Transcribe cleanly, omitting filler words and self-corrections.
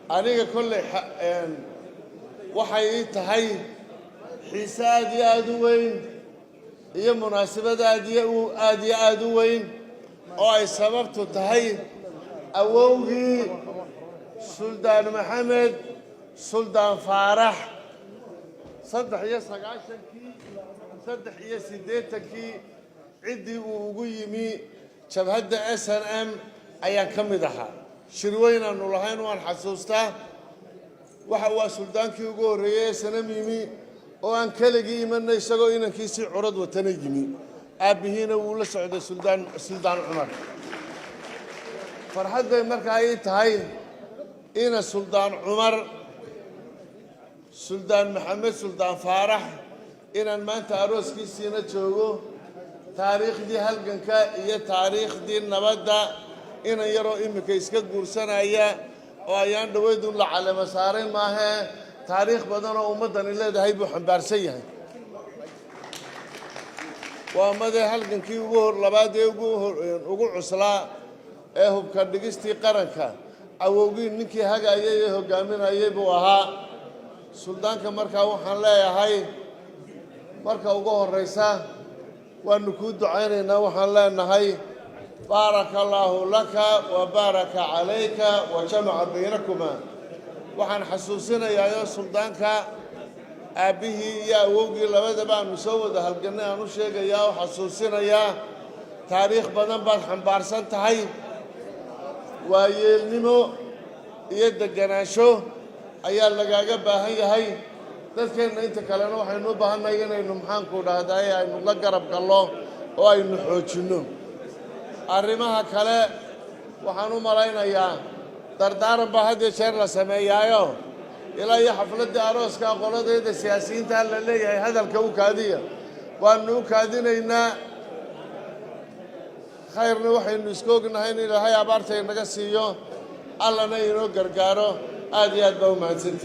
Aniga kolley waxay ii tahay xiise aad iyo aada u weyn iyo munaasabad aad iyo aada u weyn, oo ay sababtu tahay awowgii Suldaan Maxamed Suldaan Faarax 93-kii, 83-kii ciddii uu ugu yimi jabhadda SNM ayaan ka mid ahaa. Shirweyn aanu lahayn waan xasuustaa. Waxa waa suldaankii ugu horreeyey SNM yimi oo aan keligii imanna, isagoo inankiisii curad watana yimi. Aabbihiina wuu la socday, Suldaan Cumar. Farxad bay markaa ii tahay ina Suldaan Cumar, Suldaan Maxamed Suldaan Faarax, inaan maanta arooskiisiina joogo. Taariikhdii halganka iyo taariikhdii nabadda inan yaroo iminka iska guursanaya oo ayaan dhaweydun la calamo saaray maahee, taariikh badan oo ummaddani leedahay buu xambaarsan yahay. Waa madee halgankii ugu hor labaad ee ugu cuslaa ee hubka dhigistii qaranka awowgii ninkii hagayay ee hogaaminayay buu ahaa suldaanka. Markaa waxaan leeyahay, marka ugu horraysa waanu kuu ducaynaynaa. Waxaan leenahay: baaraka allaahu laka wa baaraka calayka wa jamaca baynakuma. Waxaan xasuusinayaa suldaanka aabbihii iyo awowgii labadaba aanu soo wada halgannay aan u sheegayaa oo xasuusinayaa: taariikh badan baad xambaarsan tahay. Waayeelnimo iyo deganaansho ayaa lagaaga baahan yahay. Dadkeenna inta kalena waxaynu u baahannahay inaynu, maxaanku dhahday, aynu la garab gallo oo aynu xoojinno. Arrimaha kale waxaan u malaynayaa dardaaran baa had iyo jeer la sameeyaayo. Ilaa iyo xafladdii arooska qoladayda siyaasiyiinta la leeyahay hadalka u kaadiya, waanu u kaadinaynaa. Khayrna waxaynu iska ognahay in Ilaahay abaarta inaga siiyo, Allana inoo gargaaro. Aad iyo aad baa u mahadsanti.